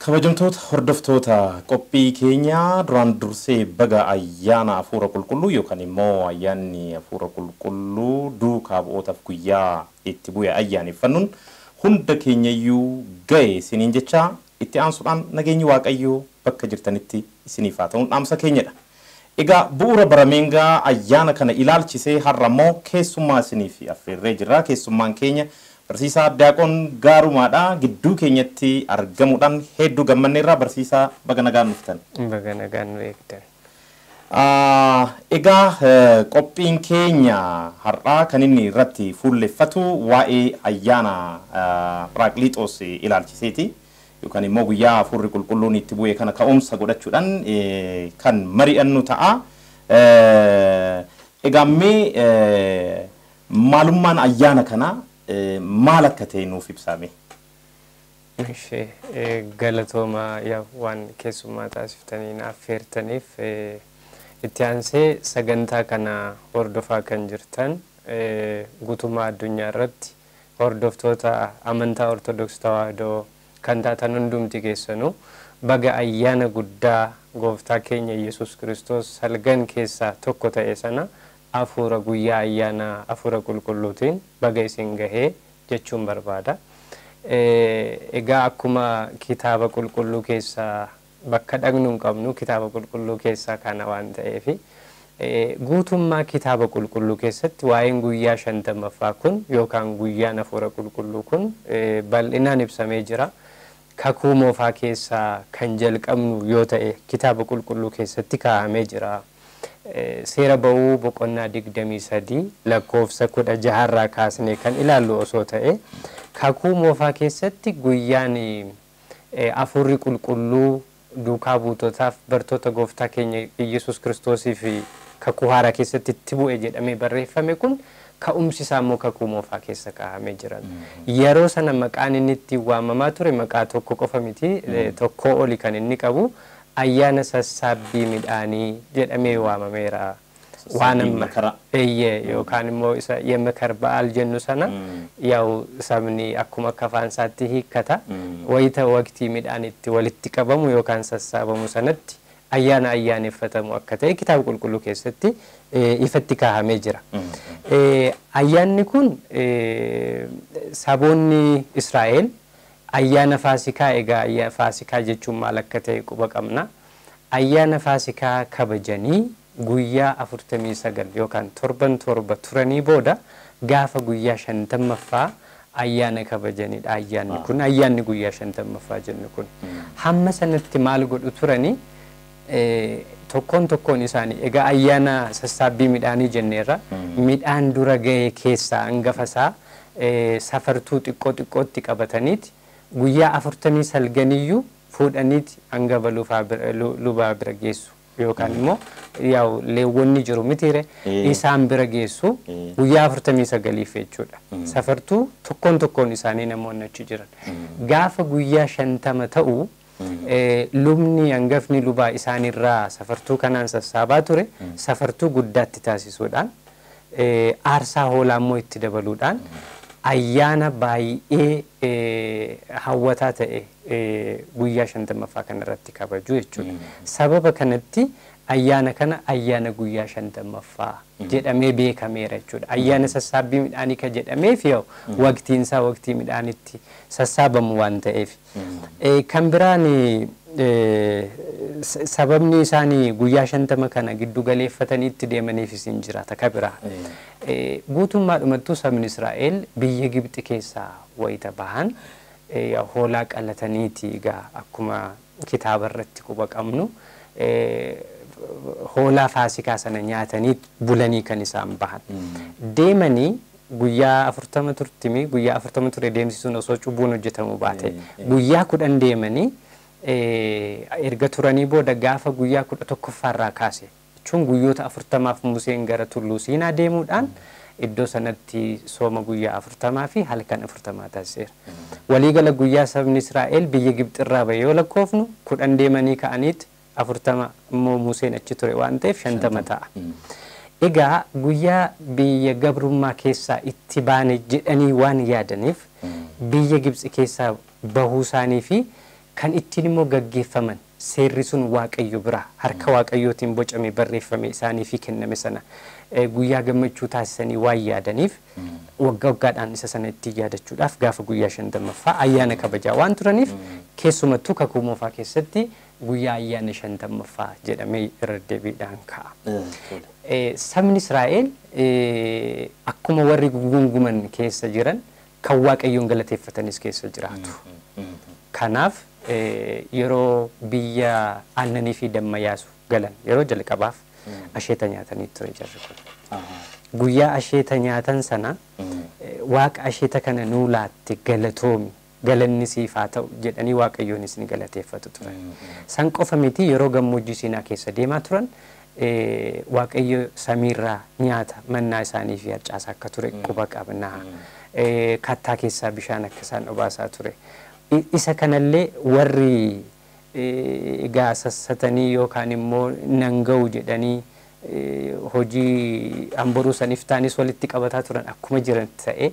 Kabajamtoota hordoftoota qophii keenyaa duraan dursee baga ayyaana hafuura qulqulluu yookaan immoo ayyaanni hafuura qulqulluu duukaa bu'ootaaf guyyaa itti bu'e ayyaaneffannuun hunda keenyayyuu ga'e isiniin jecha itti aansuudhaan nageenyi Waaqayyoo bakka jirtanitti isiniif haa ta'uun dhaamsa keenyadha. Egaa bu'uura barameengaa ayyaana kana ilaalchisee har'a immoo keessummaa isiniif affeerree jirra. Keessummaan keenya Barsiisaa Diyaaqoon Gaarumaadha. Gidduu keenyatti argamuudhaan hedduu gammanneerra. Barsiisaa baga nagaan dhuftan. Baga nagaan nu eegdan. Egaa qophiin keenya har'aa kan inni irratti fuulleffatu waa'ee ayyaana Pharaaqliixoos ilaalchiseeti. Yookaan immoo guyyaa hafuurri qulqulluun itti bu'e kana ka'umsa godhachuudhaan kan mari'annu ta'a. Egaa mee maalummaan ayyaana kanaa maal akka ta'e nuuf ibsame. Ishee galatooma waan keessummaa taasiftanii na affeertaniif itti aansee sagantaa kana hordofaa kan jirtan guutummaa addunyaa irratti hordoftoota amantaa Ortodoksii Tawaahidoo kan taatan hundumti keessanuu baga ayyaana guddaa gooftaa keenya Yesuus Kiristoos salgan keessaa tokko ta'e sana hafuura guyyaa ayyaana hafuura qulqulluutiin baga isin gahee jechuun barbaada. Egaa akkuma kitaaba qulqulluu keessaa bakka dhaqnu hin qabnu kitaaba qulqulluu keessaa kana waan ta'eef guutummaa kitaaba qulqulluu keessatti waa'een guyyaa 50ffaa kun yookaan guyyaan hafuura qulqulluu kun bal'inaan ibsamee jira. Kakuu moofaa keessaa kan jalqabnu yoo ta'e kitaaba qulqulluu keessatti kaa'amee jira. Seera ba'uu boqonnaa 23 lakkoofsa 16 irraa kaasnee kan ilaallu osoo ta'e kakuu moofaa keessatti guyyaan hafuurri qulqulluu duukaa buutotaaf bartoota gooftaa keenya Yesuus Kiristoosii fi kakuu haaraa keessatti itti bu'e jedhamee barreeffame kun ka'umsi isaa immoo kakuu moofaa keessa kaa'amee jira. Yeroo sana maqaan inni ittiin waamamaa ture maqaa tokko qofa miti, tokkoo oli kan inni qabu ayyaana sassaabbii midhaanii jedhamee waamameera. Waan amma yookaan immoo isa yemekar ba'aal jennu sana yaa'u sabni akkuma akka afaan isaatti hiikkata. Wayita waqtii midhaan itti walitti qabamu yookaan sassaabamu sanatti ayyaana ayyaaneffatamu akka ta'e kitaaba qulqulluu keessatti ifatti kaa'amee jira. Ayyaanni kun saboonni Israa'el ayyaana Faasikaa, egaa Faasikaa jechuun maal akka ta'e quba qabna. Ayyaana Faasikaa kabajanii guyyaa 49 yookaan 7 turanii booda gaafa guyyaa 50ffaa ayyaana kabajanidha. Ayyaanni kun ayyaanni guyyaa 50ffaa jennu kun hamma sanatti maal godhu turanii tokkoon tokkoon isaanii egaa ayyaana sassaabbii midhaanii jenneerra midhaan dura ga'e keessaa hangafa isaa safartuu xiqqoo xiqqootti qabataniiti guyyaa 49 fuudhaniiti hanga lubaa bira geessu yookaan immoo yaa'u leewwonni jiru mitiire isaan bira geessu guyyaa 49 jechuudha. Safartuu tokkoon tokkoon isaanii namoonni achi jiran. Gaafa guyyaa 50 ta'u lubni hangafni lubaa isaanirraa safartuu kanaan sassaabaa ture safartuu guddaatti taasisuudhaan aarsaa hoolaa immoo itti dabaluudhaan ayyaana baay'ee hawwataa ta'e guyyaa 50ffaa kanarratti kabaju jechuudha. Sababa kanatti ayyaana kana ayyaana guyyaa 50ffaa jedhamee beekameera jechuudha. Ayyaana sassaabbii midhaanii kan jedhameef yoo waqtiin isaa waqtii midhaanitti sassaabamu waan ta'eef. Kan biraan sababni isaanii guyyaa 50 kana giddu galeeffatanii itti deemaniifis hin jiraata ka biraa. Guutummaadhumattuu sabni Israa'el biyya Gibxi keessaa wayita bahan hoolaa qalataniiti egaa akkuma kitaaba irratti quba qabnu hoolaa Faasikaa sana nyaatanii bulanii kan isaan bahan. Deemanii guyyaa 40 turtimi guyyaa 40 ture deemsisuun osoo cubbuun hojjetamu baate guyyaa 10 deemanii erga turanii booda gaafa guyyaa 11 irraa kaase jechuun guyyoota 40 Museen gara tulluu Siinaa deemuudhaan Iddoo sanatti sooma guyyaa 40 fi halkan 40 taasiseera. Waliigala guyyaa sabni Israa'el biyya Gibxirraa ba'e yoo lakkoofnu 10 deemanii ka'aniit 40 immoo Museen achi ture waan ta'eef 50 ta'a. Egaa guyyaa biyya gabrummaa keessaa itti baane jedhanii waan yaadaniif biyya Gibxi keessaa bahuu isaanii fi kan ittiin immoo gaggeeffaman seerri sun Waaqayyo biraa harka Waaqayyootiin bocame barreeffame isaanii fi kenname sana guyyaa gammachuu taasisanii waan yaadaniif waggaa waggaadhaan isa sana ittiin yaadachuudhaaf gaafa guyyaa 50ffaa ayyaana kabajaa waan turaniif keessumattuu kakuu moofaa keessatti guyyaa ayyaana 50ffaa jedhamee irra deebiidhaan ka'a. Sabni Israa'el akkuma warri gugunguman keessa jiran kan Waaqayyoon galateeffatanis keessa jiraatu. Kanaaf yeroo biyya aannanii fi damma yaasu galan yeroo jalqabaaf asheeta nyaatanii ture jarri kun. Guyyaa asheeta nyaatan sana Waaqa asheeta kana nuu laatte galatoomi galanni siif haa ta'u jedhanii Waaqayyoonis ni galateeffatu turan. San qofa miti, yeroo gammoojjii Siinaa keessa deemaa turan Waaqayyo samiirraa nyaata mannaa isaanii fi harcaasaa akka ture quba qabnaa. Kattaa keessaa bishaan akka isaan obaasaa ture. Isa kanallee warri egaa sassatanii yookaan immoo nan ga'u jedhanii hojii hamboruu saniif taanis walitti qabataa turan akkuma jiran ta'e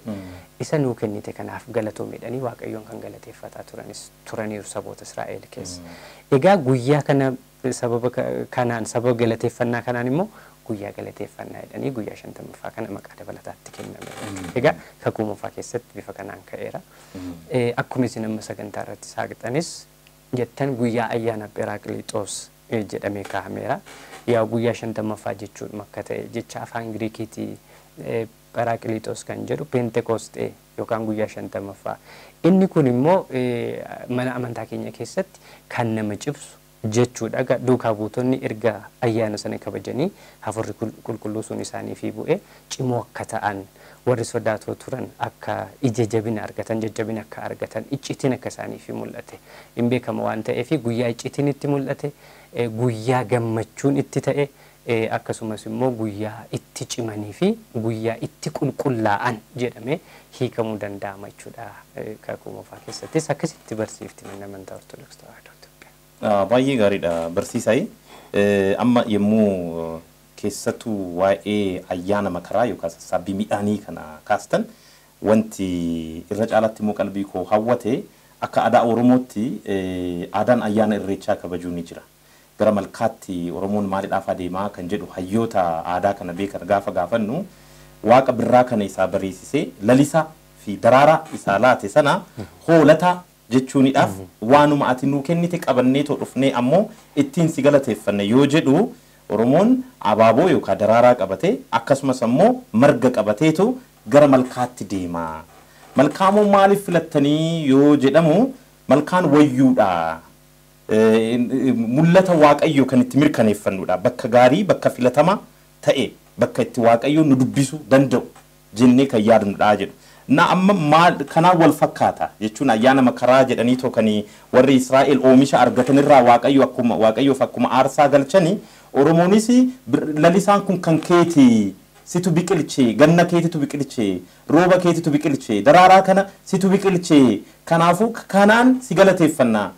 isa nuu kennite kanaaf galatoomi jedhanii Waaqayyoon kan galateeffataa turanis turaniiru saboota Israa'el keessa. Egaa guyyaa kana sababa kanaan, sababa galateeffannaa kanaan immoo guyyaa galateeffannaa jedhanii guyyaa 50ffaa kana maqaa dabalataatti kenname. Egaa kakuu moofaa keessatti bifa kanaan ka'eera. Akkuma isin amma sagantaa irratti saaqxanis jettan guyyaa ayyaana Pheraaqliixoos jedhamee kaa'ameera. Yaa guyyaa 50ffaa jechuun akka ta'e jecha afaan Giriikiitii Pheraaqliixoos kan jedhu Peentekoostee yookaan guyyaa 50ffaa. Inni kun immoo mana amantaa keenya keessatti kan nama cibsu jechuudha. Duukaa buutonni erga ayyaana sana kabajanii hafuurri qulqulluu sun isaanii fi bu'ee cimoo akka ta'an, warri sodaatoo turan akka ija jabina argatan, jajjabina akka argatan, iccitiin akka isaanii fi mul'ate hin beekama waan ta'eef guyyaa iccitiin itti mul'ate, guyyaa gammachuun itti ta'e, akkasumas immoo guyyaa itti cimanii fi guyyaa itti qulqullaa'an jedhamee hiikamuu danda'ama jechuudha. Kakuu moofaa keessattis akkasitti barsiifti manni amantaa Ortodoksii Tawaahidoo Itoophiyaa. Baay'ee gaariidha barsiisaa. Amma yommuu keessattuu waa'ee ayyaana makaraa yookaan sassaabbii midhaanii kana kaastan, wanti irra caalatti immoo qalbii koo hawwate akka aadaa Oromootti aadaan ayyaana irreechaa kabajuu ni jira. Gara malkaatti Oromoon maaliidhaaf adeemaa kan jedhu hayyoota aadaa kana beekan gaafa gaafannu, waaqa birraa kana isaa bareessisee lalisaa fi daraaraa isaa laate sana hoolataa jechuunidhaaf, waanuma ati nuu kennite qabannee too dhufnee ammoo ittiin si galateeffanne yoo jedhu, Oromoon abaaboo yookaan daraaraa qabatee akkasumas ammoo marga qabateetu gara malkaatti deema. Malkaamoo maaliif filattanii yoo jedhamu, malkaan wayyuudha. Mul'ata Waaqayyoo kan itti mirkaneeffannudha. Bakka gaarii, bakka filatama ta'e, bakka itti Waaqayyo nu dubbisuu danda'u jennee kan yaadnudha jedhu. Na amma maal kanaan wal fakkaata jechuun ayyaana makaraa jedhanii too kan warri Israa'el oomisha argatanirraa Waaqayyo akkuma Waaqayyoof akkuma aarsaa galchanii, Oromoonis lalisaan kun kan keeti, situ biqilche, ganna keetitu biqilche, rooba keetitu biqilche, daraaraa kana situ biqilche, kanaafuu kanaan si galateeffanna.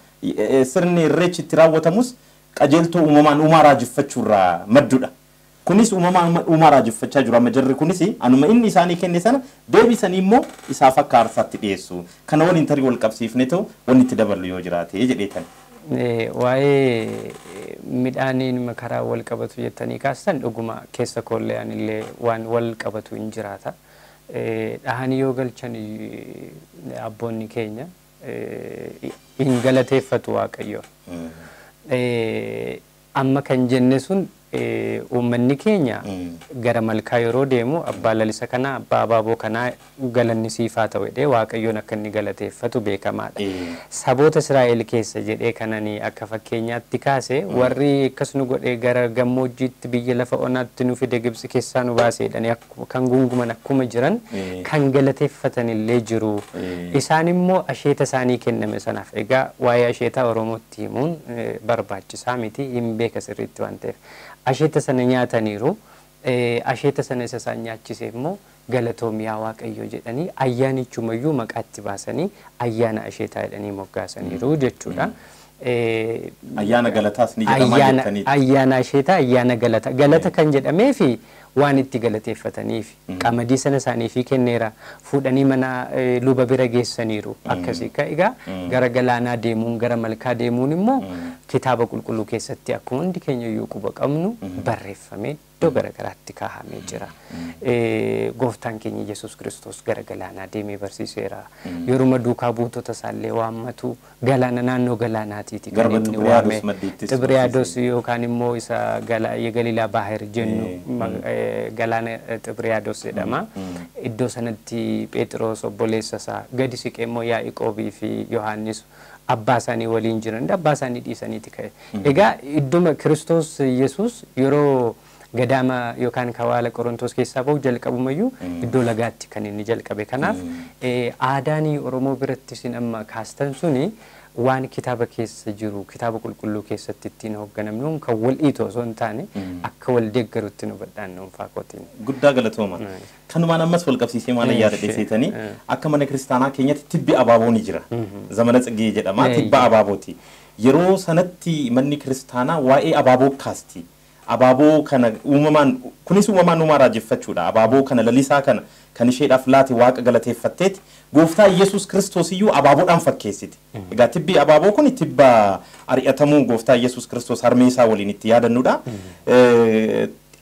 Sirni irreechi itti raawwatamus qajeeltoo uumamaan uumaa raajeffachuurraa maddudha. Kunis uumamaan uumaa raajeffachaa jiru. Amma jarri kunis anuma inni isaanii kenne sana deebisanii immoo isaaf akka aarsaatti dhiyeessu. Kana waliin tarii wal qabsiifne ta'u wanni itti daballu yoo jiraate jedheetan. Waa'ee midhaaniin makaraa wal qabatu jettanii kaastan, dhuguma keessa koollee anillee waan wal qabatu hin jiraata. Dhahanii yoo galchan abboonni keenya hin galateeffatu Waaqayyoon. Amma kan jenne sun uummanni keenya gara malkaa yeroo deemu abbaa lalisa kanaa, abbaa abaaboo kanaa galanni siif haa ta'u jedhee Waaqayyoon akka inni galateeffatu beekamaadha. Saboota Israa'el keessa jedhee kanani akka fakkeenyaatti kaase, warri akkas nu godhee gara gammoojjiitti biyya lafa onaatti nu fide, Gibxi keessaa nu baase jedhanii kan gunguman akkuma jiran kan galateeffatan illee jiru. Isaan immoo asheeta isaanii kenname sanaaf, egaa waa'ee asheetaa Oromootti himuun barbaachisaa miti, hin beeka sirriitti waan ta'eef. Asheeta sana nyaataniiru. Asheeta sana isa isaan nyaachise immoo galatoomiyaa Waaqayyo jedhanii ayyaanichumayyuu maqaatti baasanii ayyaana asheetaa jedhanii moggaasaniiru jechuudha. Ayyaana galataas ni jedhama jettaniitu. Ayyaana asheetaa, ayyaana galata. Galata kan jedhameefi waan itti galateeffataniif qamadii sana isaaniifii kenneera, fuudhanii mana luba bira geessaniiru akkasii. Egaa gara galaanaa deemuun, gara malkaa deemuun immoo kitaaba qulqulluu keessatti akkuma hundi keenya iyyuu quba qabnu barreeffamee iddoo garagaraatti kaa'amee jira. Gooftaan keenya Yesuus Kiristoos gara galaanaa deemee barsiiseera. Yeruma duukaa buutota isaallee waammatu galaana naannoo galaanaatiiti kan inni waame. Xibriyaados yookaan immoo isa Galiilaa Baahir jennu galaana Xibriyaados jedhama. Iddoo sanatti Phexros obboleessa isaa gadi siqee immoo Yaaqoobii fi Yohaannis abbaa isaanii waliin jiran abbaa isaanii dhiisaniiti ka'e. Egaa idduma Kiristoos Yesuus yeroo gadaama yookaan kawaala Qorontos keessaa bahu jalqabumayyuu iddoo lagaatti kan inni jalqabe. Kanaaf aadaan Oromoo biratti isin amma kaastan suni waan kitaaba keessa jiru, kitaaba qulqulluu keessatti ittiin hoogganamnu kan wal dhiitu osoo hin taane akka wal deeggarutti nu badhaan dhuunfaa kootiin. Guddaa galatooma. Kanumaan ammas wal qabsiisee maal yaada dhiyeessitanii akka mana kiristaanaa keenyatti tibbi abaaboo ni jira. Zamana Tsiggee jedhama, tibba abaabooti. Yeroo sanatti manni kiristaanaa waa'ee abaaboo kaasti. Abaaboo kana uumamaan, kunis uumamaan uumaa raajeffachuudha. Abaaboo kana lalisaa kana kan isheedhaaf laate Waaqa galateeffatteeti gooftaa Yesuus Kiristoos iyyuu abaaboodhaan fakkeessiti. Egaa tibbi abaaboo kun tibba ari'atamuu gooftaa Yesuus Kiristoos harmee isaa waliin itti yaadannudha.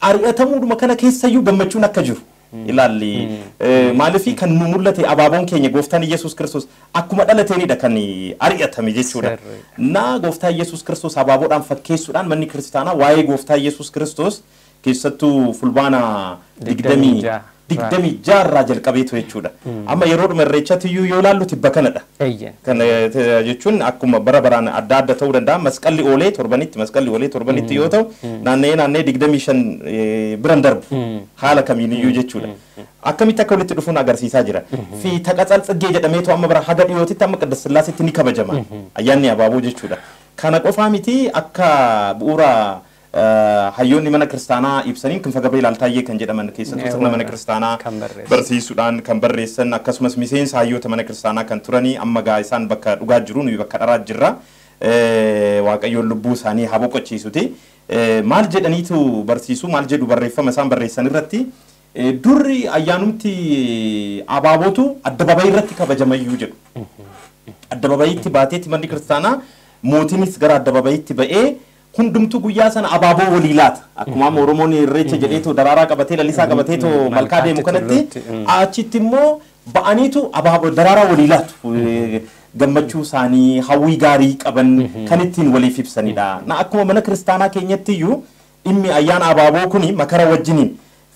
Ari'atamuudhuma kana keessayyuu gammachuun akka jiru ilaalli. Maaliif kan nu mul'ate abaaboon keenya gooftaan Yesuus Kiristoos akkuma dhalateenidha kan ari'atame jechuudha. Na gooftaa Yesuus Kiristoos abaaboodhaan fakkeessuudhaan manni kiristaanaa waa'ee gooftaa Yesuus Kiristoos keessattuu fulbaana 26 irraa jalqabeetu jechuudha. Amma yeroo dhuma irreechatti iyyuu yoo ilaallu tibba kanadha. Kana jechuun akkuma bara baraan adda adda ta'uu danda'a. Masqalli oolee torbanitti, masqalli oolee torbanitti yoo ta'u naanna'ee naanna'ee 25 biran darbu haala kamiiniyyuu jechuudha. Akkamitti akka walitti dhufuun agarsiisaa jira. Fi taqatsal tsiggee jedhameetu amma bara haga dhiyootitti amma Qidduus Sillaaseetti ni kabajama. Ayyaanni abaaboo jechuudha. Kana qofaa miti, akka bu'uura hayyoonni mana kiristaanaa ibsaniin Kinfa Gabriel Altaayyee kan jedhaman keessattuu sirna mana kiristaanaa barsiisuudhaan kan barreessan, akkasumas miseensa hayyoota mana kiristaanaa kan turanii, amma gaa isaan bakka dhugaa jiru, nuyi bakka dharaa jirra. Waaqayyoon lubbuu isaanii haa boqochiisuti. Maal jedhaniitu barsiisu, maal jedhu barreeffama isaan barreessan irratti? Durri ayyaanumti abaabootu addababayii irratti kabajamayyuu jedhu. Addababayiitti baateetti manni kiristaanaa, mootiinis gara addababayiitti ba'ee hundumtuu guyyaa sana abaaboo walii laata. Akkuma amma Oromoon irreecha jedheetu daraaraa qabatee, lalisaa qabateetu malkaa deemu kanatti achitti immoo ba'aniitu abaaboo daraaraa walii laatu. Gammachuu isaanii, hawwii gaarii qaban kan ittiin waliif ibsanidha. Na akkuma mana kiristaanaa keenyatti iyyuu dhimmi ayyaana abaaboo kuni makara wajjiniin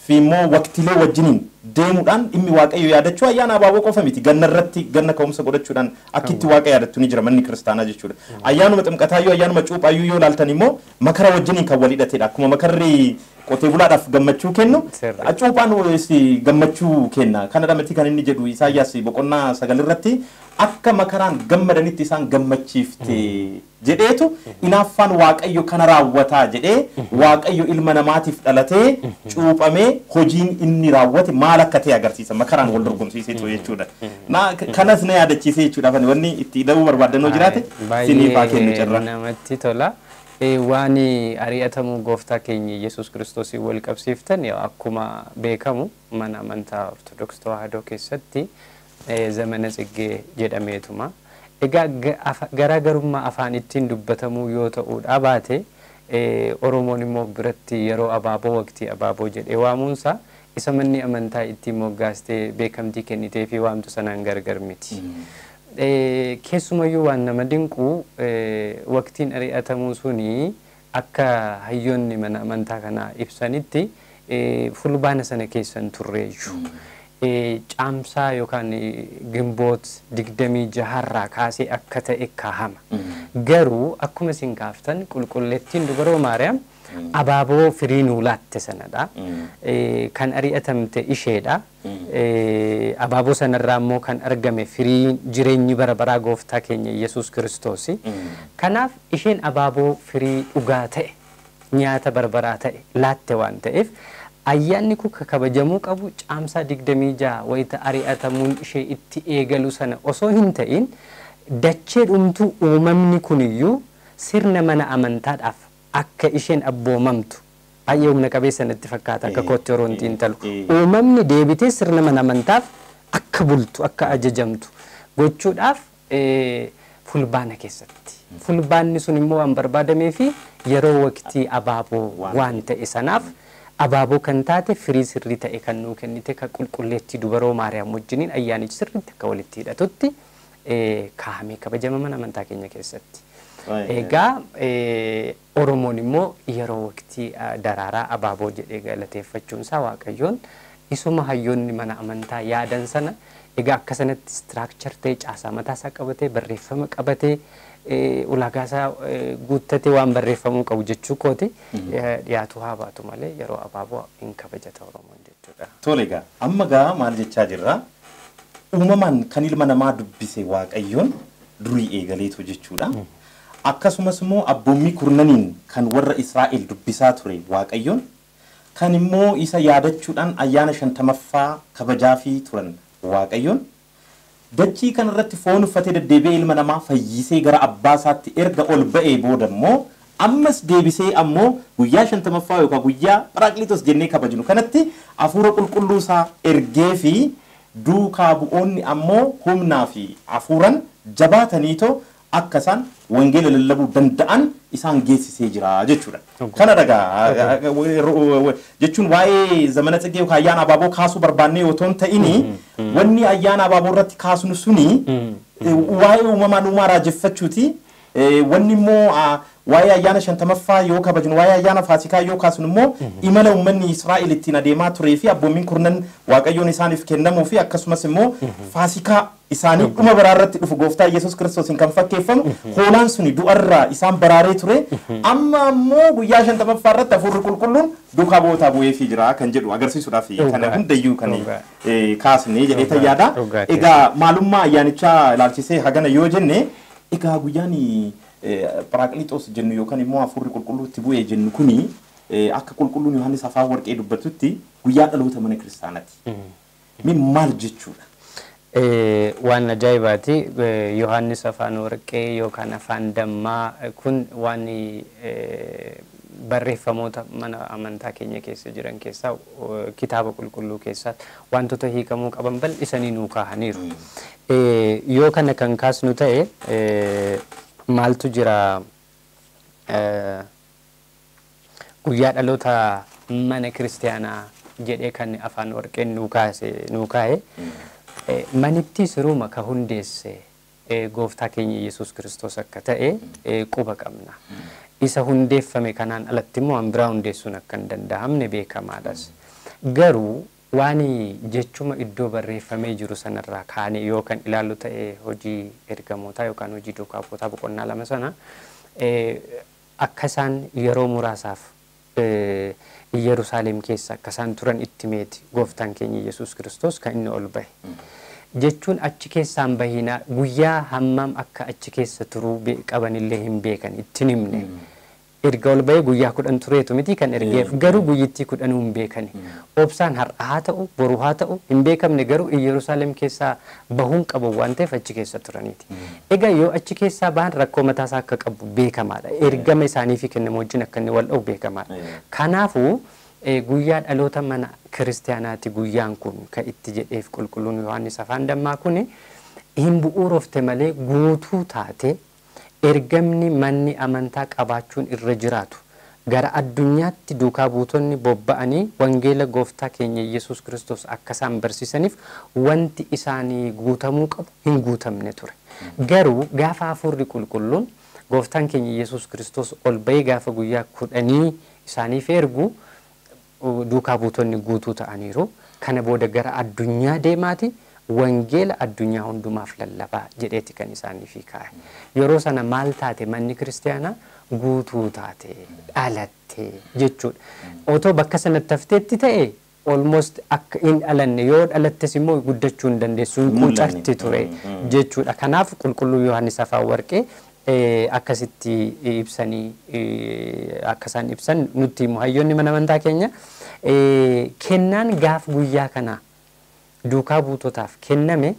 fi immoo waqtilee wajjiniin deemuudhaan dhimmi Waaqayyo yaadachuu ayyaana abaaboo qofa miti. Ganna irratti ganna ka'umsa godhachuudhaan akkitti Waaqa yaadattu ni jira manni kiristaanaa jechuudha. Ayyaanuma ximqataayyuu, ayyaanuma cuuphaayyuu yoo ilaaltan immoo makara wajjiniin kan wal hidhatedha. Akkuma makarri qotee bulaadhaaf gammachuu kennu, cuuphaan gammachuu kenna. Kana miti kan inni jedhu Isaayyaas boqonnaa 9 irratti, akka makaraan gammadanitti isaan gammachiifte jedheetu, inaaffaan Waaqayyo kana raawwataa jedhee, Waaqayyo ilma namaatiif dhalatee cuuphamee hojiin inni raawwate maal akka ta'e agarsiisa, makaraan wal dorgomsiiseetu jechuudha. Na kanas na yaadachiisee jechuudha. Wanni itti ida'uu barbaadannoo jiraate siniif haa kennu carraa. Namatti tola. Waan ari'atamuu gooftaa keenya Yesuus Kiristoosiin wal qabsiiftan, akkuma beekamu mana amantaa Ortodoksii Tawaahidoo keessatti zamana tsiggee jedhameetuma. Egaa garaagarummaa afaan ittiin dubbatamuu yoo ta'uudha baate, Oromoon immoo biratti yeroo abaaboo, waqtii abaaboo jedhee waamuunsaa isa manni amantaa ittiin moggaastee beekamtii kennitee fi waamtu sanaan gargar miti. Keessumayyuu waan nama dinqu, waqtiin ari'atamuu suni akka hayyoonni mana amantaa kanaa ibsanitti fulbaana sana keessan turreeyyu. Caamsaa yookaan gimboot 26rraa kaasee akka ta'e kaahama. Garuu akkuma isin kaaftan qulqulleettiin dubaroo Maariyaam abaaboo firii nuu laatte sanadha. Kan ari'atamte isheedha. Abaaboo sanarraa immoo kan argame firii jireenyi bara baraa gooftaa keenya Yesuus Kiristoosi. Kanaaf isheen abaaboo firii dhugaa ta'e, nyaata barbaraa ta'e laatte waan ta'eef Ayyaanni kun kabajamuu qabu caamsaa 26 wayita ari'atamuun ishee itti eegalu sana osoo hin ta'in dachee dhumtuu uumamni kuniyyuu sirna mana amantaadhaaf akka isheen abboomamtu baay'ee humna qabeessa natti fakkaata akka kootti yeroo hin xiinxalu. Uumamni deebitee sirna mana amantaaf akka bultu akka ajajamtu gochuudhaaf fulbaana keessatti. Fulbaanni sun immoo waan barbaadamee fi yeroo waqtii abaaboo waan ta'e sanaaf abaaboo kan taate firii sirrii ta'e kan nuu kennite kan qulqulleettii dubaroo Maariyaam wajjiniin ayyaanichi sirriitti akka walitti hidhatutti kaa'amee kabajama mana amantaa keenya keessatti. Egaa Oromoon immoo yeroo waqtii daraaraa abaaboo jedhee galateeffachuun isaa Waaqayyoon isuma hayyoonni mana amantaa yaadan sana egaa akka sanatti istiraakchar ta'e caasaa mataasaa qabatee barreeffama qabatee ulaagaa isaa guuttatee waan barreeffamuu qabu jechuu kooti dhiyaatu haa baatu malee yeroo abaaboo hin kabajata Oromoon jechuudha. Tole egaa amma gaa maal jechaa jirra? Uumamaan kan ilma namaa dubbise Waaqayyoon durii eegaleetu jechuudha. Akkasumas immoo abboommii kurnaniin kan warra Israa'el dubbisaa ture Waaqayyoon kan immoo isa yaadachuudhaan ayyaana 50ffaa kabajaafii turan Waaqayyoon dachii kanarratti foon uffatee deddeebi'ee ilma namaa fayyisee gara abbaa isaatti erga ol ba'ee booda immoo ammas deebisee ammoo guyyaa 50ffaa yookaan guyyaa Pharaaqliitos jennee kabajnu kanatti hafuura qulqulluu isaa ergee fi duukaa bu'oonni ammoo humnaa fi hafuuran jabaataniitoo akka isaan wangeela lallabuu danda'an isaan geessisee jira jechuudha. Kana dhagaa jechuun waa'ee zamana tsigee yookaan ayyaana abaaboo kaasuu barbaannee otoo hin ta'ini wanni ayyaana abaaboo irratti kaasnu suni waa'ee uumamaan uumaa raajeffachuuti. Wanni immoo waa'ee ayyaana 50ffaa yoo kabajnu waa'ee ayyaana Faasikaa yoo kaasnu immoo imala uummanni Israa'el ittiin adeemaa turee fi abboommiin kurnan Waaqayyoon isaaniif kennamuu fi akkasumas immoo Faasikaa isaanii dhuma baraa irratti dhufu gooftaa Yesuus Kiristoosiin kan fakkeeffamu hoolaan suni du'arraa isaan baraaree ture amma ammoo guyyaa 50ffaa irratti hafuurri qulqulluun duukaa bu'ootaa bu'eefii jira kan jedhu agarsiisuudhaaf kana hundayyuu kan kaasne jedhee tayyaadha. Egaa maalummaa ayyaanichaa ilaalchisee hagana yoo jenne egaa guyyaan Pharaaqliixoos jennu yookaan immoo hafuurri qulqulluutti bu'ee jennu kuni akka qulqulluun Yohaannis afaan warqee dubbatutti guyyaa dhaloota mana kiristaanaati. Mee maal jechuudha? Waan ajaa'ibaati. Yohaannis afaan warqee yookaan afaan dammaa kun waan barreeffamoota mana amantaa keenya keessa jiran keessaa kitaaba qulqulluu keessaa wantoota hiikamuu qaban bal'isanii nuu kaahaniiru. Yoo kana kan kaasnu ta'e maaltu jira guyyaa dhaloota mana kiristaanaa jedhee kan afaan warqeen nuu kaa'e manitti siruma ka hundeesse gooftaa keenya Yesuus Kiristoos akka ta'e quba qabna. Isa hundeeffame kanaan alatti immoo waan biraa hundeessuun akka hin danda'amne beekamaadhas. Garuu waan jechuma iddoo barreeffamee jiru sanarraa kaanee yoo kan ilaallu ta'e hojii ergamootaa yookaan hojii duukaa bu'ootaa boqonnaa 2 sana akka isaan yeroo muraasaaf Yerusaalem keessa akka isaan turan itti meeti gooftaan keenya Yesuus Kiristoos kan inni ol bahe. Jechuun achi keessaan bahinaa guyyaa hammam akka achi keessa turuu qabanillee hin beekan ittiin himne. Erga ol bahee guyyaa 10 tureetu miti kan ergeef garuu guyyittii 10 hin beekani. Obsaan har'a haa ta'u boru haa ta'u hin beekamne garuu Yerusaalem keessaa bahuun qabu waan ta'eef achi keessa turaniiti. Egaa yoo achi keessaa bahan rakkoo mataasaa akka qabu beekamaadha. Ergama isaanii fi kennamu wajjin akka inni wal dha'u beekamaadha. Kanaafuu guyyaa dhaloota mana kiristaanaati guyyaan kun kan itti jedheef qulqulluun Yohaannis afaan dammaa kun hin bu'uurofte malee guutuu taate ergamni manni amantaa qabaachuun irra jiraatu gara addunyaatti duukaa buutonni bobba'anii wangeela gooftaa keenya Yesuus Kiristoos akka isaan barsiisaniif wanti isaanii guutamuu qabu hin guutamne ture. Garuu gaafa hafuurri qulqulluun gooftaan keenya Yesuus Kiristoos ol bahee gaafa guyyaa 10 isaaniif ergu duukaa buutonni guutuu ta'aniiru. Kana booda gara addunyaa deemaati wangeela addunyaa hundumaaf lallabaa jedheeti kan isaaniif kaa'e. Yeroo sana maal taate manni kiristaanaa guutuu taate dhalatte jechuudha. Otoo bakka sanatti hafteetti ta'e almost akka hin dhalanne yoo dhalattes immoo guddachuu hin dandeessu hin quucarti ture jechuudha. Kanaaf qulqulluu Yohaannis afaan warqee akkasitti ibsanii akka isaan ibsan nutti himu hayyoonni mana amantaa keenya. Kennaan gaaf guyyaa kana duukaa buutotaaf kenname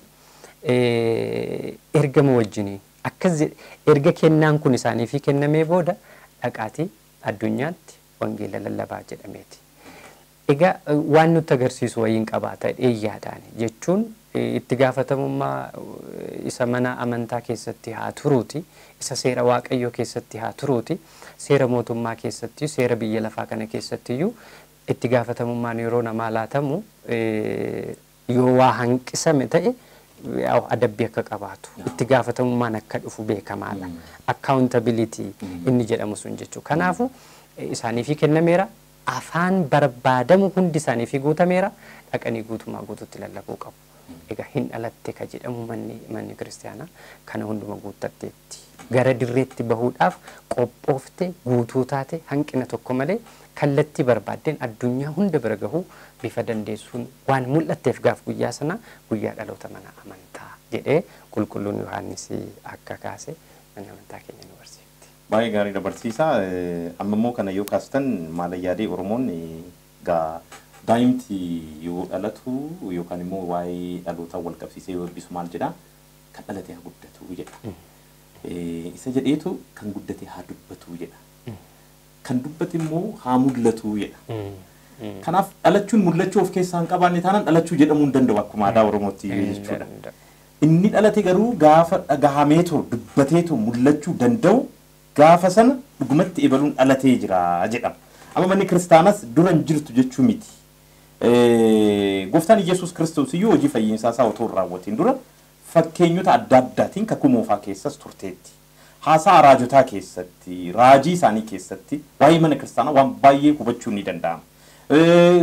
ergama wajjiniin akkas erga kennaan kun isaaniif kennamee booda dhaqaatii addunyaatti wangeela lallabaa jedhameeti. Egaa waan nutti agarsiisu wayiin qabaata dheeyyaadhaan jechuun itti gaafatamummaa isa mana amantaa keessatti haa turuuti, isa seera waaqayyoo keessatti haa turuuti, seera mootummaa keessatti, seera biyya lafaa kana keessattiyyuu itti gaafatamummaan yeroo namaa laatamu yoo waa hanqisame ta'e adabbii akka qabaatu itti gaafatamummaan akka dhufu beekamaadha. Accountability inni jedhamu sun jechuudha. Kanaafuu isaaniifii kennameera. Afaan barbaadamu hundi isaaniifii guutameera. Dhaqanii guutumaa guututti lallabuu qabu. Egaa hin dhalatte ka jedhamu manni kiristaanaa kana hunduma guuttatteetti. Gara dirreetti bahuudhaaf qophoofte guutuu taate hanqina tokko malee kallattii barbaaddeen addunyaa hunda bira gahuu bifa dandeessuun waan mul'atteef gaaf guyyaa sana guyyaa dhaloota mana amantaa jedhee qulqulluun Yohaannis akka kaase mana amantaa keenya nu barsiifti. Baay'ee gaariidha barsiisaa. Amma immoo kana yoo kaastan maal yaadee Oromoon gaa daa'imti yoo dhalatu yookaan immoo waa'ee dhalootaa wal qabsiisee yoo eebbisu maal jedhaa kan dhalate haa guddatu jedha. Isa jedheetu kan guddate haa dubbatu jedha. Kan dubbate immoo haa mul'atu jedha. Kanaaf dhalachuun mul'achuu of keessaa hin qabaanne taanaan dhalachuu jedhamuu hin danda'u akkuma aadaa Oromootti jechuudha. Inni dhalate garuu gaafa dhagahameetoo dubbateetoo mul'achuu danda'u gaafa sana dhugumatti ebaluun dhalatee jira jedhama. Amma manni kiristaanas dura hin jirtu jechuu miti. Gooftaan Iyyasuus Kiristoos iyyuu hojii fayyinsaa isaa otoo hin raawwatiin dura fakkeenyota adda addaatiin kakuu moofaa keessas turteetti. Haasaa raajotaa keessatti, raajii isaanii keessatti waa'ee mana kiristaanaa waan baay'ee hubachuun ni danda'ama.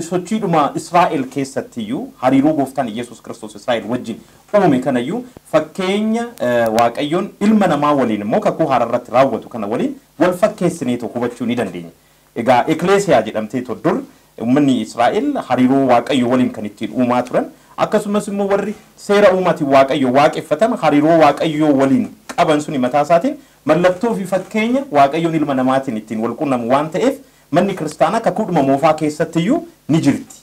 Sochiidhuma Israa'el keessatti iyyuu hariiroo gooftaan Iyyasuus Kiristoos Israa'el wajjin uume kanayyuu fakkeenya Waaqayyoon ilma namaa waliin immoo kakuu haaraa irratti raawwatu kana waliin wal fakkeessineetoo hubachuu ni dandeenya. Egaa Ekleesiyaa jedhamteetoo dur uummanni Israa'el hariiroo Waaqayyo waliin kan ittiin uumaa turan akkasumas immoo warri seera uumaatiin Waaqayyo waaqeffatan hariiroo Waaqayyo waliin qaban suni mataa isaatiin mallattoo fi fakkeenya Waaqayyoon ilma namaatiin ittiin wal quunnamu waan ta'eef manni kiristaanaa kakuudhuma moofaa keessattiyyuu ni jirti.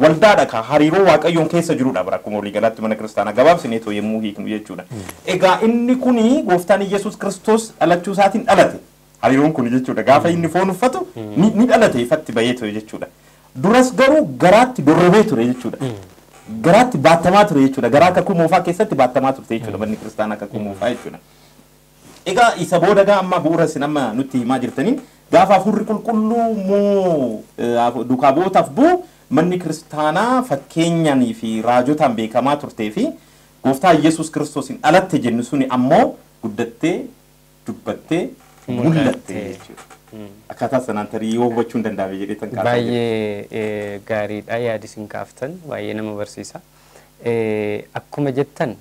Waldaadha ka hariiroo Waaqayyoon keessa jirudha bara akkuma waliigalaatti mana kiristaanaa gabaabsineetoo yommuu hiiknu jechuudha. Egaa inni kuni gooftaan Iyyasuus Kiristoos dhalachuu isaatiin dhalate. Hariiroon kun jechuudha gaafa inni foon uffatu ni dhalate ifatti baheetoo jechuudha. Duras garuu garaatti dorrobee ture jechuudha. Garaatti baattamaa ture jechuudha. Garaa kakuu moofaa keessatti baattamaa turte jechuudha manni kiristaanaa kakuu moofaa jechuudha. Egaa isa booda gaa amma bu'uura isin amma nutti himaa jirtaniin gaafa hafuurri qulqulluu moo duukaa bu'ootaaf bu'u manni kiristaanaa fakkeenyanii fi raajotaan beekamaa turtee fi gooftaa Iyyasuus Kiristoosiin dhalatte jennu suni ammoo guddattee dubbattee mul'atte jechuudha. Akkaataa sanaan tarii yoo hubachuu hin danda'ame jedhee tan kaasee. Baay'ee gaariidha yaadi isin kaaftan baay'ee nama barsiisa. Akkuma jettan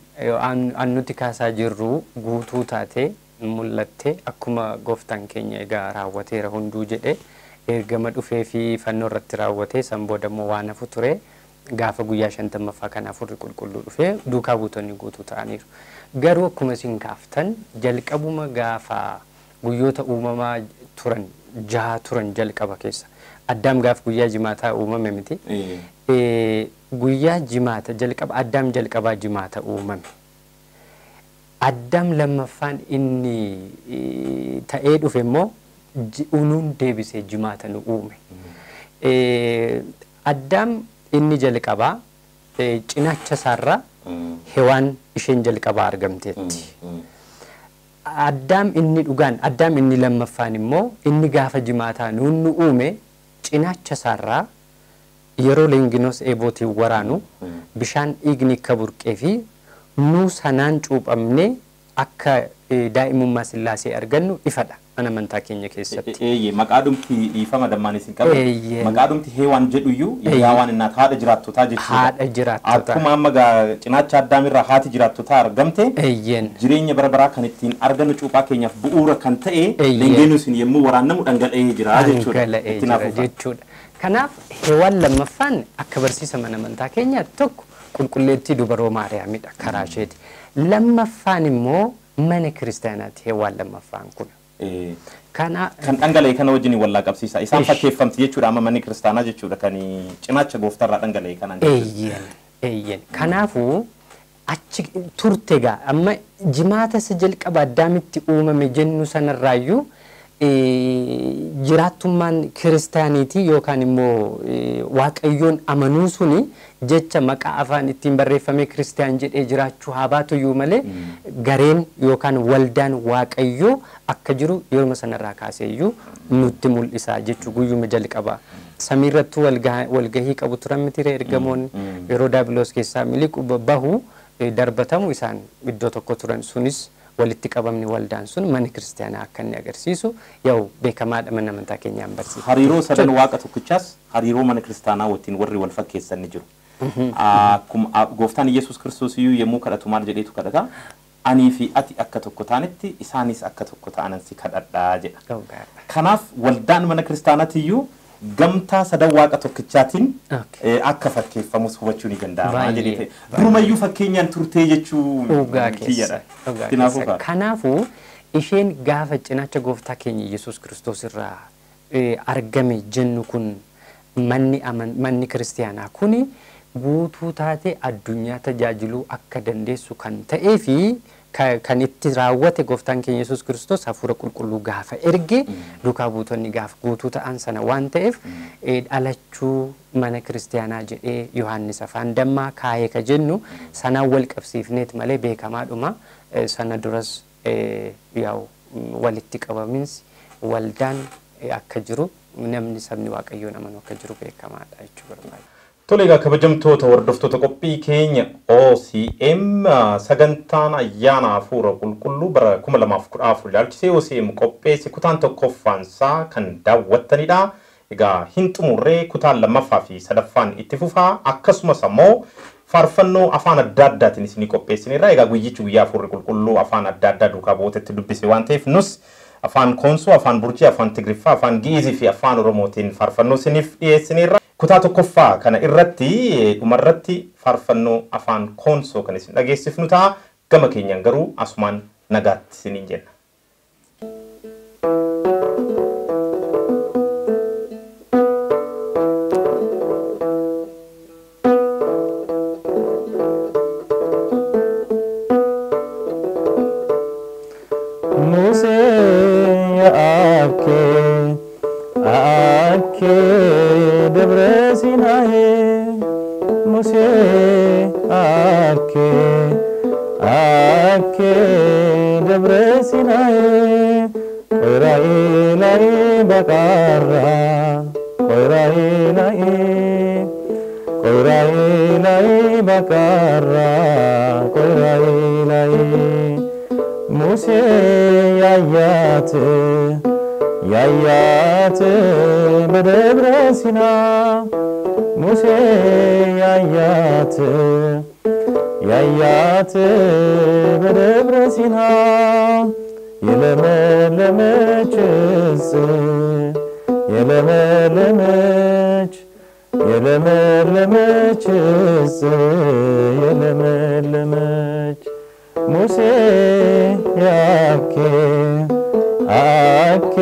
an nuti kaasaa jirru guutuu taatee mul'atte akkuma gooftaan keenya egaa raawwateera hunduu jedhe ergama dhufee fi fannoo irratti raawwatee san booda immoo waan hafu ture gaafa guyyaa 50ffaa kan hafuurri qulqulluu dhufee duukaa buutonni guutuu ta'aniiru. Garuu akkuma isin kaaftan jalqabuma gaafa guyyoota uumamaa turan jaha turan jalqaba keessa Addaam gaaf guyyaa jimaataa uumame miti. Guyyaa jimaata jalqaba Addaam jalqabaa jimaata uumame. Addaam lammaffaan inni ta'ee dhufe immoo unuun deebisee jimaata nu uume. Addaam inni jalqabaa cinaacha isaarraa Hewaan isheen jalqabaa argamteetti. Addaam inni dhugaan Addaam inni lammaffaan immoo inni gaafa jimaataa nuun nu uume cinaacha isaarraa yeroo Leenginos eebootiin waraanu bishaan dhiigni akka burqee fi nu sanaan cuuphamnee akka daa'imummaa Sillaasee argannu ifadha mana amantaa keenya keessatti. Eeyyee maqaadhumti dhiifama dammaan isin qabe maqaadhumti Heewaan jedhuyyuu Heewaan innaat haadha jiraattotaa jechuudha. Haadha jiraattotaa. Akkuma amma cinaacha Addaamirraa haati jiraattotaa argamte jireenya bara baraa kan ittiin argannu cuuphaa keenyaaf bu'uura kan ta'e Leenginuusin yommuu waraannamu dhangala'ee jira jechuudha. Dhangala'ee jira jechuudha. Kanaaf Heewaan lammaffaan akka barsiisa mana amantaa keenyaatti tokko qulqulleettii dubaroo Maariyaamidha karaa isheeti. Lammaffaan immoo mana kiristaanaati Heewaan lammaffaan kun. Kana Kan dhangala'e kana wajjin wallaa qabsiisa. Isaan fakkeeffamti jechuudha amma manni kiristaanaa jechuudha kan cinaacha gooftarraa dhangala'e kanaan. Eeyyen, eeyyen. Kanaafuu achi turte gaa amma jimaata isa jalqaba Addaamitti uumame jennu sanarraayyuu jiraattummaan kiristaaniitii yookaan immoo Waaqayyoon amanuu suni jecha maqaa afaan ittiin barreeffamee kiristiyaan jedhee jiraachuu haa baatuyyuu malee gareen yookaan waldaan Waaqayyoo akka jiru yeruma sanarraa kaaseeyyuu nutti mul'isa jechuu guyyuma jalqaba. Samiirrattuu walgahii qabu turan miti ergamoonni yeroo Daabiloos keessaa miliqu bahu darbatamu isaan iddoo tokko turan sunis walitti qabamni waldaan sun mana kiristaanaa akka inni agarsiisu yaa'u beekamaadha mana amantaa keenyaan barsiisa. Hariiroo sadan waaqa tokkichaas hariiroo mana kiristaanaa wajjin warri wal fakkeessan ni jiru. Akkuma gooftaan Yesuus Kiristoos iyyuu yommuu kadhatu maal jedheetu kadhata? Anii fi ati akka tokko taanetti isaanis akka tokko ta'anan si kadhadhaa jedha. Kanaaf waldaan mana kiristaanaati iyyuu gamtaa sadan waaqa tokkichaatiin akka fakkeeffamus hubachuu ni danda'ama jedhee ta'e. Durumayyuu fakkeenyaan turtee jechuu kiyyadha. Kanaafuu isheen gaafa cinaacha gooftaa keenya Yesuus Kiristoos irraa argame jennu kun manni kiristaanaa kuni guutuu taate addunyaa tajaajiluu akka dandeessu kan ta'ee fi kan itti raawwate gooftaan keenya Yesuus Kiristoos hafuura qulqulluu gaafa erge duukaa buutonni gaafa guutuu ta'an sana waan ta'eef dhalachuu mana kiristaanaa jedhee Yohaannis afaan dammaa kaayee ka jennu sanaan wal qabsiifneet malee beekamaadhuma sana duras yaa'u walitti qabaminsi waldaan akka jiru namni sabni Waaqayyoon amanu akka jiru beekamaadha jechuu barbaada. Tole egaa kabajamtoota hordoftoota qophii keenya OCM sagantaan ayyaana hafuura qulqulluu bara 2014 ilaalchisee OCM qopheesse kutaan tokkoffaansaa kan daawwattanidha. Egaa hin xumurree kutaan lammaffaa fi sadaffaan itti fufaa akkasumas ammoo faarfannoo afaan adda addaatiin isinii qopheessineerra. Egaa guyyichi guyyaa hafuurri qulqulluu afaan adda addaa duukaa bu'ootetti dubbise waan ta'eef nus afaan Koonsoo, afaan Burjii, afaan Tigriffaa, afaan Gi'izii fi afaan Oromootiin faarfannoo isiniif dhiyeessineerra. Kutaa tokkoffaa kana irratti dhumarratti faarfannoo afaan Koonsoo kan isin dhageessifnu ta'a. Gama keenyaan garuu asumaan nagaatti isiniin jenna. ያያት በደብረ ሲና ሙሴ ያያት ያያት በደብረ ሲና የለመለመች ዕፅ የለመለመች የለመለመች ዕፅ የለመለመች ሙሴ ያኬ አኬ